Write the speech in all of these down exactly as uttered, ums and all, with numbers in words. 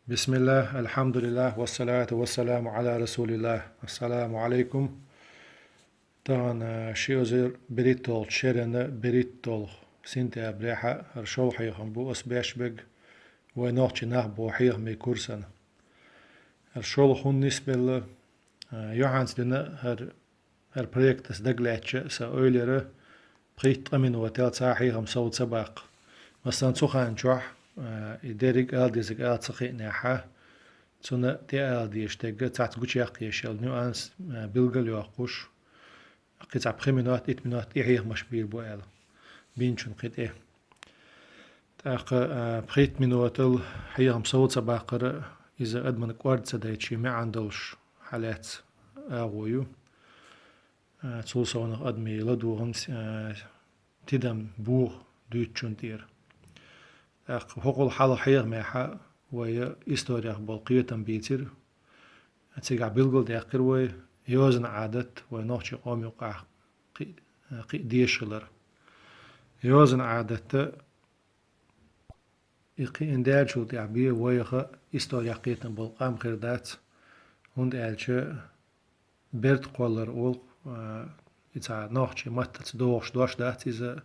بسم الله، الحمد لله، والصلاة والسلام على رسول الله. السلام عليكم. Тахана ши эзар берхӀитталгӀачу шеран берхӀитталгӀа сентябрехь хӀара шолгӀа хьехам бу ас беш берг вайн нохчийн нах боху хьехамийн курсан. ХӀара шолгӀа хӀунда нисбелла, а, юьхьанца дина хӀара ХӀара проект ас дагалаьцча, сан ойла яра пхийтта-ткъа минотал цхьа хьехам сов ца баккха. Масала, цу ханна чохь, а, и дерриг ала дезарг ала ца кхиънехь, цунна тӀе ала дезаш дерг цхьацца гучуяккха езаш йолу нюанс, а, билгал йоккхуш, кхин цхьа пхи минот, итт минот и хьехамаш бийр бу аьлла, бинчун кхин тӀе. ТӀаккха, а, пхийтта минотал хьехам сов ца баккхар, иза адамна кӀорда ца дайта шен маьӀна долуш хьалаьцна агӀо ю. А, цул совнаха адамийн ладогӀам, а, тидам боху дуьйцучун тӀера. ТӀаккха хӀокхул хьалха хьехамехь вай историх болу кхетам бийцира. Цигахь билгалдаьккхира вай йозанан Ӏадат вай нохчийн къоман юкъахь кхин, кхин дезаш хилар. Йозанан Ӏадат и кхиъна даьллачул тӀаьхьа бен вайх историх кхетам болу къам хир дац, хӀунда аьлча берта кхоллар олу, а, и цхьа нохчийн маттаца догӀуш дош дац иза,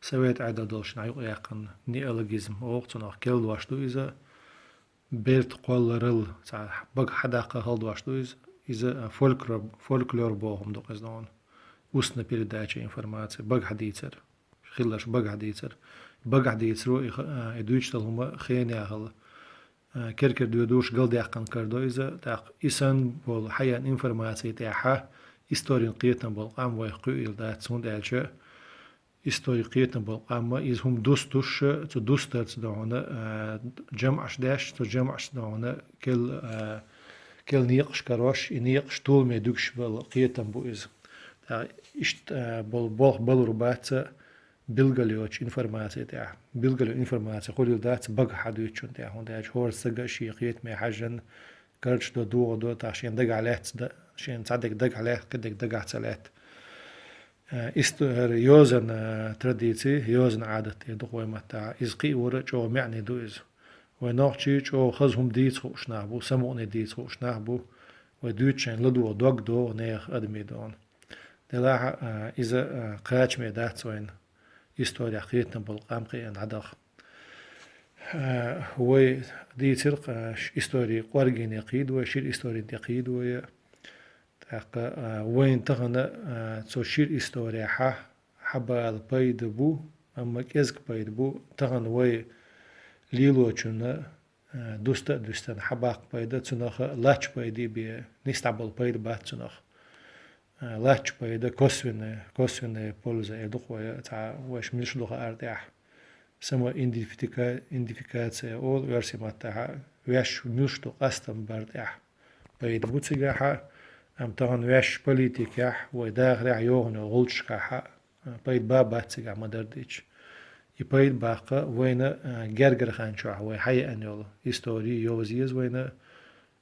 совет Ӏедал долчунна юкъаяьккхина неологизм олу, цунах керла дош ду иза. Берта кхолларал, цхьа бага хьадаккха хала дош ду иза. Иза, а, фольклор, фольклор боху хӀума ду-кх иза дона. Устная передача информации, бага хьадийцар. Хилларш бага хьадийцар. Бага хьадийцаро и ха-, а, и дуьйцуш долу хӀума хенан яхала, а, кер-кер доьдуш галдаьккхина карадо иза. ТӀаккха и санна болу хьаеана информаци тӀехь историн кхетам болу къам вайх кхуьийла дац, хӀунда аьлча историн кхетам болу къам иза хӀума дустуш, цу дустарца догӀуна, а, жамӀаш деш, цу жамӀашца догӀуна кел, а, кел некъаш карош, и некъаш толаме дуьгуш болу кхетам бу иза. ТӀаккха иштта, а, болу болх балур бац билгал йоцу информаци тӀехь. Билгал йоцу информаци хуьлийла дац бага хьадуьйцучун тӀехь, хӀунда аьлча хӀора стага шен кхетаме хьаьжжина карчадо, догӀадо, тӀаккха шен дагахь лаьцна да-, шен цхьа дерг дагахь лаьцна, кхин дерг дагахь ца лаьцна. Э, исто-, хӀара йозан, э, традици, йозан Ӏадат тӀе ду-кх вай маттахь. Иза кхиор чӀогӀа маьӀне ду иза. Вай нохчий чӀогӀа хаза хӀума дийца хууш нах бу, самукъане дийца хууш нах бу. Вай дуьйцучийн ладогӀа дог догӀу нехан адамийн дона. Делахь а, иза, а, кхачаме дац вайна историх кхетам болу къам кхиъна дӀадаха. А, вай дийцира, а, ш-, истори кӀорггене кхийда вай, шира историн тӀе кхийда вай. ТӀаккха, а, вайна тахана, а, цу шира исторехь хьабала пайда бу, амма кӀезиг пайда бу. Тахана вай лелочунна, а, дуста а дуьстина хьабаккха пайда, цунах лач пайда бен, нисдӀа болу пайда бац цунах. А, лач пайда, косвенная, косвенная польза эр ду-кх вай, цхьа вайша муьлш ду хаар тӀехь. Самоидентифика-, идентификация олу оьрсийн маттахь, ваьш муьлш ду къастам бар тӀехь. Пайда бу цигахь, амма тахана ваьш политикехь, вай дахарехь йогӀун йолу гӀулчашкахь, пайда бан бац цигахь ма-дарра дийцича. И пайда баккха вайна, а, гергара хан чохь вай хьаеана йолу истори йовза еза вайна.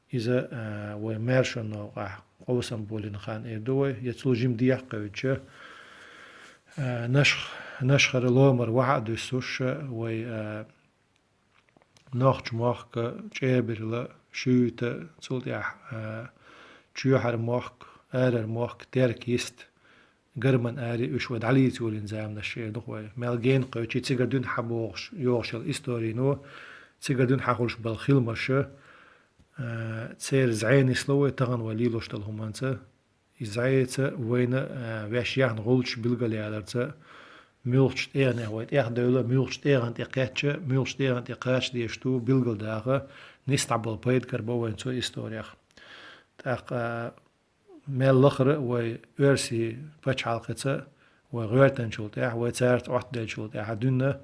Иза, а, вай маьршонан новкъахь къовсам болийна хан эр ду вай, я цул жима дехьа кхевдича, а, Нашх-, Нашхара ломара вахьа а дуьссуш, вай, а, Нохч-мохк, ЧӀебирла, Шуьйта, цул тӀаьхьа, а, Чоьхьар-мохк, Арар-мохк, Терк-Йист, Гарман-Ари, уьш вай дӀалийца йолийна заманаш эр ду-кх вай. Мел гена кхевдича, цигара дуьйна хьабогӀуш, йогӀуш йолу историно, цигара дуьйна хьахуьлуш болу хиламаш, а, церан зӀе нисло вай тахана вай лелош долу хӀуманца. И зӀеца вайна, а, ваьш яьхна гӀулчаш билгалъяларца, муьлххачу тӀегӀанех вай тӀехдевлла, муьлххачу тӀегӀан тӀе кхаьчча, муьлххачу тӀегӀан тӀе кхача дезаш ду билгалдаха, нисдӀа болу пайда кара бо вайна цу историх. ТӀаккха, а, мел лахара вай оьрсийн пачхьалкхаца, вай гӀоьртинчул тӀаьхьа, вай цаьрца Ӏоттаделлачул тӀаьхьа дуьйна,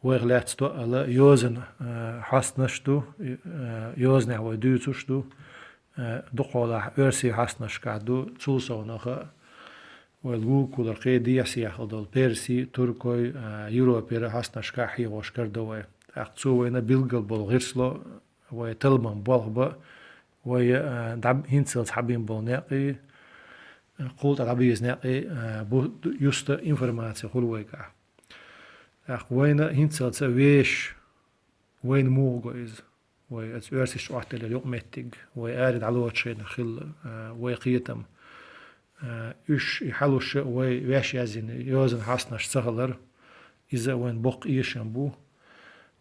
вайх лаьцна тоъал йозанан, а, хьостанаш ду, и, а, йозанехь вай дуьйцуш ду, а, дукхахьолахь оьрсийн хьостанашкахь ду, цул совнаха вай лулахь кхе дехьа-сехьа долу персийн, туркойн, а, Европера хьостанашкахь хьехош карадо вай. ТӀаккха цо вайна билггал болу гӀирсло, вай талламан болх бан, вай, а, дӀа-, хӀинццалц хьабина болу некъий, а, кхул тӀе дӀабеза некъий, а, бу-, юста информаци хуьлу вайгахь. ТӀаккха вайна хӀинццалц вешан, вайна муха го иза? вай оцу оьрсашца Ӏоттаделлера юкъаметтиг, вай аре дӀалоцуш хилла, а, вай кхетам. А, уьш и хьалуш вай ваьш язйина йозанан хьаснаш ца хилар, иза вайн боккха эшам бу.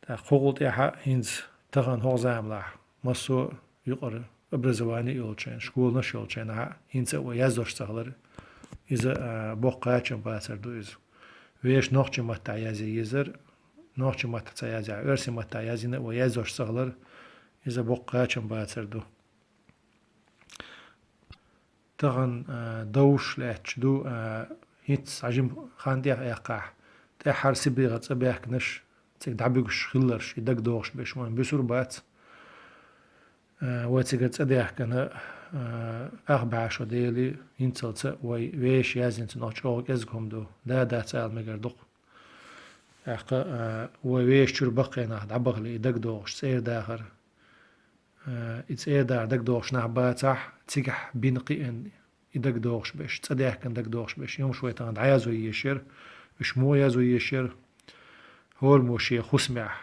ТӀаккха хӀокхул тӀаьхьа хӀинца тахана хӀокху заманахь массо а юкъара образование йолчу хенахь, школанаш йолчу хенахь, хӀинца а вай язъеш ца хилар, иза, а, боккха кхачам бацар ду иза. Вешан нохчийн маттахь язъе езар, нохчийн маттахь ца язъяхь, оьрсийн маттахь язйина а вай язъеш ца хилар, иза боккха кхачам бацар ду. Тахана, а, довш лаьтташ ду, а, хӀинца цхьа жима хан тӀех а эккхахь, тӀаьххьара Сибрехара цӀа баьхкинарш, цига дӀабуьгуш хилларш, и дагадогӀуш берш вайна буьсур бац. А, вай цигара цӀа даьхкина, а, ах бӀе шо дели, хӀинцалца вай вешан язйинчунах чӀогӀа кӀезиг хӀума ду, да дац ала мегар ду-кх. ТӀаккха, а, вай вешан чуьра баккхий нах дӀабахале, и дагадогӀуш цӀера дахар. Э, и цӀера дахар дагадогӀуш нах бацахь, цигахь бина кхиъна и дагадогӀуш берш, цӀа даьхкина дагадогӀуш берш, и хӀумаш вай тахана дӀаязъе езаш яра, уьш муха язъе езаш яра? ХӀораммо шен хӀусамехь,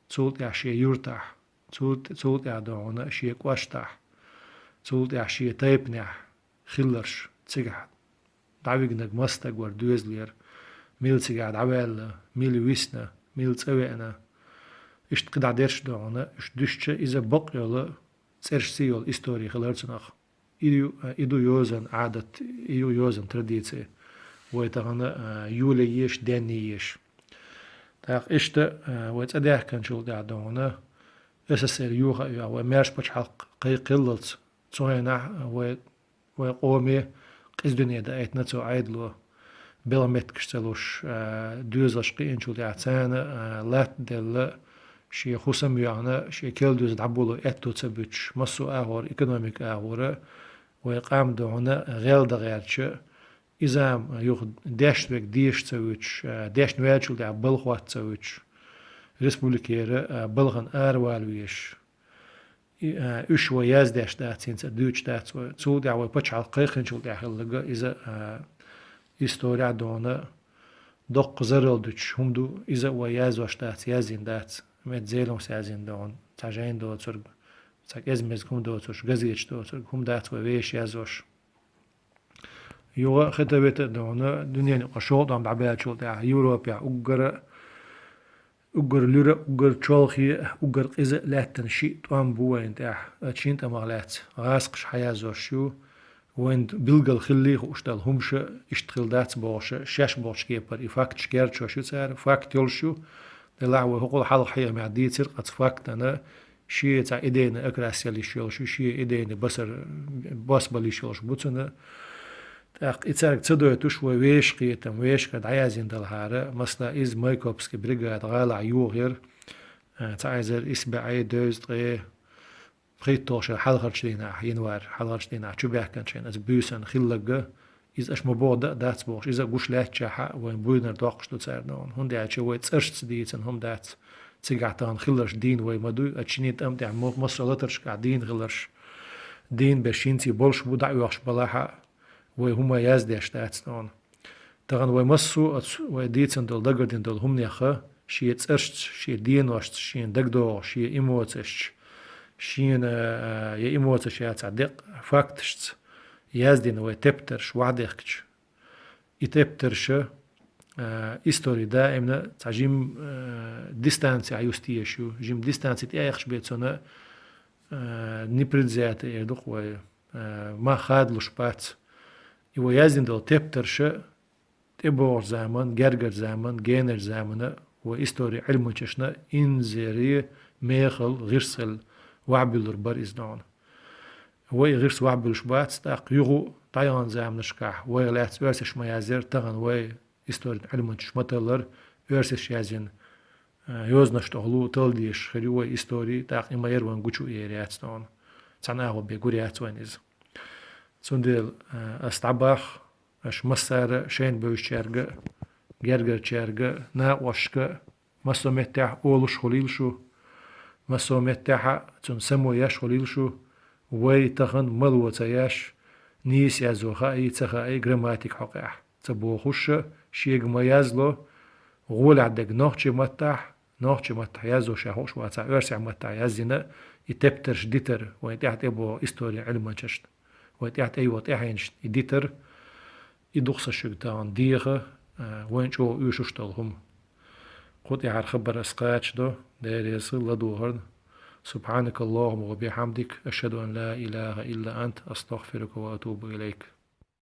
цул тӀаьхьа шен юьртахь, цул, цул тӀаьхьа догӀуна шен кӀоштахь, цул тӀаьхьа шен тайпанехь хилларш, цигахь дӀавигнарг маса стаг вара доьзалера, мила цигахь дӀаваьлла, мила висна, мила цӀа веана. Иштта кхидӀа дерш а догӀуна, уьш дуьстича, иза бакъ йолу, цӀерашца йолу истори хилар цунах. И ю, и ду йозанан Ӏадат, и ю йозанан традици. Вай тахана, а, йолае езаш, денъе езаш. ТӀаккха иштта, а, вай цӀа даьхкинчул тӀаьхьа догӀуна, С С С Р йоха а йоьхна, вай маьрша пачхьалкх кхайкхийллалц, цу хенахь вай вай къоме къиза дуьне даийтина цу Ӏедало. Белхан меттигаш ца луш, а, доьзалш кхиъначул тӀаьхьа царна, а, латта делла, шен хӀусам а йоьхна, шен кел доьзал дӀаболо аьтто ца буьтуш, массо а агӀора, экономика агӀора, вай къам догӀуна гӀел дан гӀерташ, иза а юха дешна верг деша ца вуьтуш, а, дешна ваьллачул тӀаьхьа балха хӀотта ца вуьтуш, республикера, а, балхана аравала везаш. И, а, уьш вай яздеш дац, хӀинца а дуьйцуш дац вай. Цул тӀаьхьа вай пачхьалкх кхайкхинчул тӀаьхьа хилларг иза, а, исторехь а догӀуна, доккха зарал дуьтуш хӀума ду, иза а вай язъеш дац, язйина дац. Мед Зелимхас язйина догӀуна, цхьа жайна доцург, цхьа кӀеза-меза хӀума доцурш, газеташ доцург, хӀума дац вай вешан язъеш. Юха хета-вета а догӀуна, дуьненан юкъара шовзткъа тӀом дӀабаьллачул тӀаьхьа Европехь уггара, уггар луьра, уггар чолхе, уггар къиза лаьттина шиъ тӀом бу вайна тӀехь. Оцу шина тӀамах лаьцна гӀазкхаша хьаязъеш ю, вайна билггал хиллий хууш долу хӀумаша иштта хилла дац бохуша, шаьш бохучу кепара и факташ кертачош ю цара, факт йолуш ю. Делахь вай хӀокхул хьалха хьехамехь дийцира, оцу фактана шен цхьа идейный окрас яла йиш йолуш ю, шен идейный басар, бос бала йиш йолуш бу цуьнан. ТӀаккха и цаьрга ца дойтуш, вай вешан кхетам, вешан кара дӀаязйина далахьара, масала, иза Майкопский бригада гӀалахь йохийра, а, цхьа эзар исс бӀе дезткъе пхийтталгӀа шарахь хьалхарчу дийнахь, январь хьалхарчу дийнахь чубаьхкинчу хенахь, иза буьйсанна хилларг, иза аша ма боху дан а дац бохуш, иза а гуш лаьттачохь а вайн буйнара доккхуш ду цара догӀуна. ХӀунда аьлча вай цӀерашца дийцина хӀума дац, цигахь тахана хилларш дийна вай ма дуй, оцу шинийн тӀам тӀехь мо-, массо а латаршкахь дийна хилларш, дийна берш хӀинца а болуш бу, дӀаоьхуш балахь а, вай хӀума яздеш дац догӀуна. Тахана вай массо а оцу вай дийцина долу, дагардина долу хӀуманех шен цӀерашца, шен деношца, шена дагадогӀуш, шен эмоцешца, шена, а, я эмоцеш яцахь декъа факташца яздина вай тептарш охьадехкича, и тептарша, а, истори даимна цхьа жима, а, дистанцехь юста езаш ю, жима дистанци тӀеэхаш бен цунна, а, непредвзято эр ду-кх вай, а, мах хадалуш бац. И вай яздина долу тептарша тӀебогӀучу заман, гергара заман, генарчу замана вай историн Ӏилманчашна инзаре мехала гӀирс хилла охьабуьллур бара иза догӀуна. Вай и гӀирс охьабуьллуш бац, тӀаккха юха дӀаяханчу заманашкахь вайх лаьцна оьрсаша ма язъяра, тахана вай историн Ӏилманчаш ма таллара, оьрсаша язйина, а, йозанаш тӀехула талла дезаш хир ю вай истори, тӀаккха и ма-ярра вайна гучу а ер яц догӀуна. Цхьана агӀор бен гур яц вайна иза. Цундела, а, ас дӀабахьа, аша массара шайна бевзачаьрга а, гергарчаьрга а, накъосташка а, массо а меттехь олуш хуьлийла шу, массо а меттехь а цунна само еш хуьлийла шу, вай тахана мало ца еш, нийса язъян хаий, ца хаий, грамматика хьокъехь ца бохуш, шега ма язло, гӀолехь дерг нохчийн маттахь, Нохчийн маттахь язъеш хууш вацахь, оьрсийн маттахь язйина, и тептарш дитар, вайн тӀехь тӀе бо историн Ӏилманчашна. Вайн тӀехь тӀе йо тӀаьхьенашна и дитар, и дукха сан шуьга тахана деха, а, вайн чӀогӀа оьшуш долу хӀума. Кху тӀехьара хабар ас кхача до, Дела реза хила ладогӀарна. سبحانك اللهم وبحمدك، أشهد أن لا إله إلا أنت، أستغفرك وأتوب إليك.